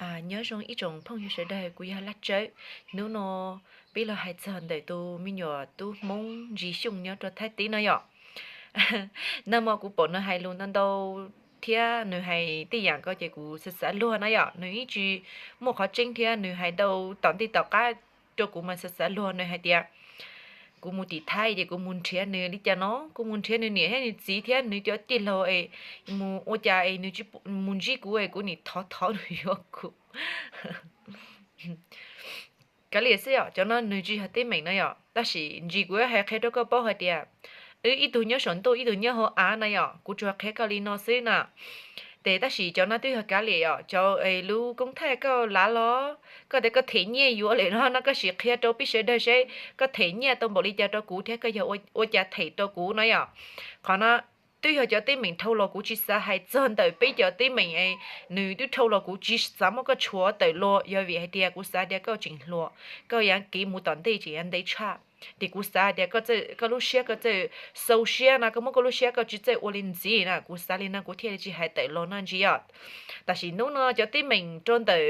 Nyob zoo ib tsoom phooj ywg sawv daws, kuv yog Laj Tsawb. Hnub no peb los hais txog ntawm tus me nyuam tub Hmoob Ntsis Xyooj nyob rau Thaib teb no yom. Nag hmo kuv pom nws hais lus ntau ntau thiab nws hais tej yam ko ces kuv xav xav luag na yom. Nws ib tsis muaj qhov tseeb thiab nws hais ntau tom ntej tom qab rau kuv mas xav xav luag. Nws hais tias kuv mus tim Thaib ces kuv mus nrhiav nws li cas no, kuv mus nrhiav nws niam thiab nws txiv thiab nws cov tij laug es mus ua cas es nws mus ntsib kuv es kuv nim thov thov nws yuav kuv. Kav liam xwb yom, cov no nws tsis yog teeb meem no yom, tab sis Ntsis kuv hais qhia rau koj paub hais tias wb ib tug nyob saum ntuj ib tug nyob hauv av na yom, kuv tsuas qhia koj li no xwb na. Ces tab sis cov no twb yog kav liam yom, cov lub koob thaij koj lav los, koj tias koj them nyiaj yuav lawm no no koj sim qhia rau peb sawv daws seb koj them nyiaj tau npaum li cas rau kuv thiab koj yog ua cas them rau kuv no yom. Qhov no twb yog cov teeb meem dhau los kuv tsis xav hais txog ntawm peb cov teeb meem, nws twb dhau los kuv tsis xav muab koj tshuav tawm los yog vim hais tias kuv xav tias koj tseem hluas, koj yuav kev mus tom ntej tseem yuav ntev tshaj. Ces kuv xav tias koj lub siab koj txawj xau siab no, koj muab koj lub siab koj tsis txawj ua li ntxiv na, kuv xav li no kuv thiaj li tsis hais tawm los no Ntsis yom. Tam sim hnub no cov teeb meem rau ntawm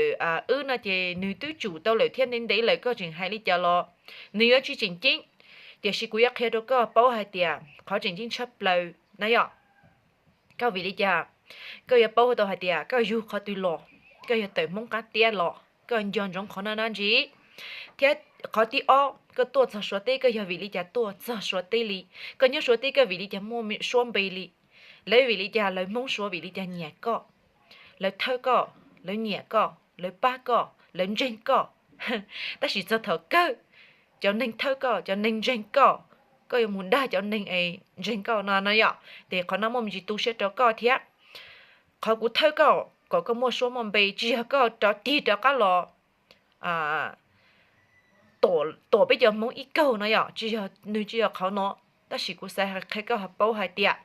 wb no ces nws twb tsum tau lawm thiab ntev ntev lawm koj tseem hais li cas los nws yuav tsis tseem ceeb. Tiam sis kuv yuav qhia rau koj paub hais tias qhov tseem ceeb tshaj plaws na yom, koj vim li cas, koj yuav paub tau hais tias koj yug qhov twg los, koj yog tawm Hmoob qab tiab los koj nco ntsoov qhov no na Ntsis. Thiab qhov thib ob, koj tuaj txog Suav teb koj yog vim li cas tuaj txog Suav teb li, koj nyob Suav teb koj vim li cas muaj suab npe li, lawv vim li cas, lawv Hmoob Suav vim li cas nyiam koj, lawv thawj koj, lawv nyiam koj, lawv pab koj, lawv ntseeg koj. Tab sis txog thaum kawg, cov neeg thawj koj, cov neeg ntseeg koj, koj yuav mus dag cov neeg es ntseeg koj no no yom. Ces qhov no muaj me ntsis tu siab rau koj thiab. Qhov kuv thawj koj kom koj muaj suab muaj npe tsis yog koj rov tig rov qab los tuam peb cov Hmoob ib kaug no yom, tsis yog, nws tsis yog qhov no. Tab sis kuv xav qhia koj paub hais tias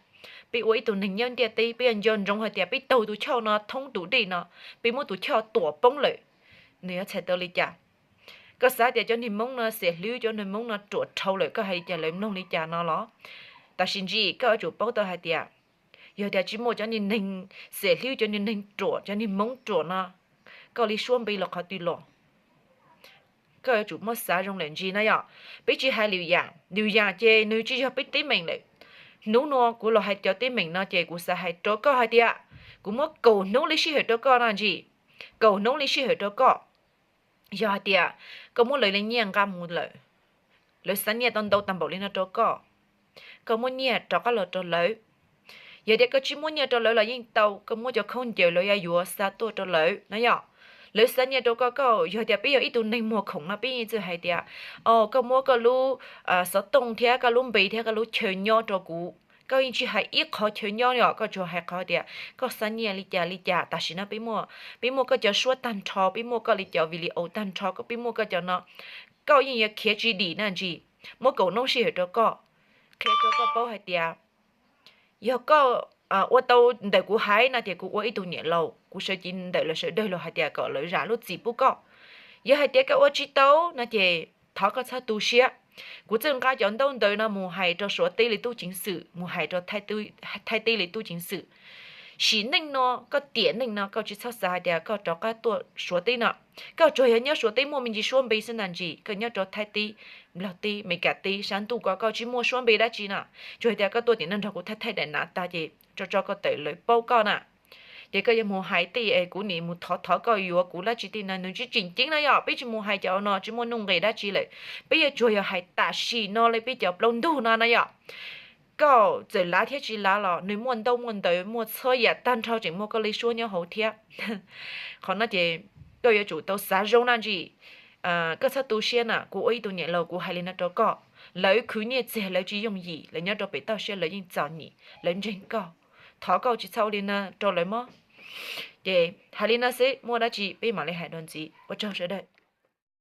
peb ua ib tug neeg nyob ntiaj teb peb yuav nco ntsoov hais tias peb taug tus choj no thoob tus dej no, peb muab tus choj tuam poob lawm, nws yuav txhais tau li cas. Koj xav tias cov neeg Hmoob no xiam hlwb, cov neeg Hmoob no ruam dhau lawm koj hais li cas lawv mloog li cas no los? Tam sim ntsis koj yuav tsum paub tau hais tias yog tias tsis muaj cov neeg xiam hlwb, cov neeg ruam, cov neeg Hmoob ruam no, koj li suab npe los qhov twg los? Koj yuav tsum muab xav zoo lawm Ntsis na yom. Peb tsis hais Lwm Yam, Lwm Yam ces nws tsis yog peb teeb meem lawm. Hnub no kuv los hais cov teeb meem no ces kuv xav hais rau koj hais tias kuv muab kaum hnub li sij hawm rau koj no Ntsis, kaum hnub li sij hawm rau koj. Yog hais tias koj muab lawv li nyiaj nqa mus lawm, lawv xa nyiaj tau ntau tag npaum li no rau koj, koj muab nyiaj rov qab los rau lawv. Yog tias koj tsis muab nyiaj rau lawv los yeej tau, koj muab cov khaub ncaws lawv yuav yuav xa tuaj rau lawv na yom. Lawv xa nyiaj rau koj, koj yog tias peb yog ib tug neeg muag khoom no peb yeej txawj hais tias, o, koj muab koj lub xov tooj thiab koj lub npe thiab koj lub chaw nyob rau kuv, koj yeej tsis hais ib qhov chaw nyob li os, koj tsuas hais qhov tias koj xa nyiaj li cas li cas. Tam sim no peb muaj, peb muaj koj cov suab tag nrho, peb muaj koj li cov video tag nrho, peb muaj koj cov no, koj yeej yuav khiav tsis dim na Ntsis. Muab kaum hnub sij hawm rau koj, qhia rau koj paub hais tias yog koj ua tau ntawm kuv hais no ces kuv ua ib tug niam laus, kuv sawv cev ntawm lawv sawv daws los hais tias kom lawv zam lub txim pub koj. Yog hais tias koj ua tsis tau no ces thov koj txhob tu siab. Kuv txawj nqa cov ntaub ntawv no mus hais rau Suav teb li tub ceev xwm, mus hais rau Thaib teb li tub ceev xwm. Sim neej no koj tiam neej no koj tsis txhob xav hais tias koj rov qab tuaj Suav teb no, koj tsuas yog nyob Suav teb muaj me ntsis suab npe xwb ntag Ntsis. Koj nyob rau Thaib teb, Nplog teb, Meskas teb, sab ntuj ko koj tsis muaj suab npe dab tsi na. Tsuas yog tias koj tuaj tim no nrog kuv thaij thaij daim nav tag ces tso tso koj tawm lawv paub koj na. Ces koj yuav mus hais tej es kuv nim mus thov thov koj yuav kuv dab tsi tej no, nws tsis tseem ceeb na yom. Peb tsis mus hais cov no tsis muaj nuj nqis dab tsi lawm. Peb yuav tsuas yog hais tam sim no li peb cov plaub ntug no na yom. Koj txawm lav thiab tsis lav los nws muaj ntaub muaj ntawv muaj txhua yam tag nrho, tseem muaj koj li suab nyob hauv thiab. Qhov no ces koj yuav tsum tau xav zoo na Ntsis. Koj txhob tu siab na, kuv ua ib tug niam laus kuv hais li no rau koj. Lawv khwv nyiaj txiag lawv tsis yooj yim, lawv nyob rau pem toj siab lawv yeej txom nyem, lawv ntseeg koj. Thov koj tsis txhob ua li no rau lawv mog. Ces hais li no xwb, muaj dab tsi peb mam li hais dua ntxiv. Ua tsaug sawv daws.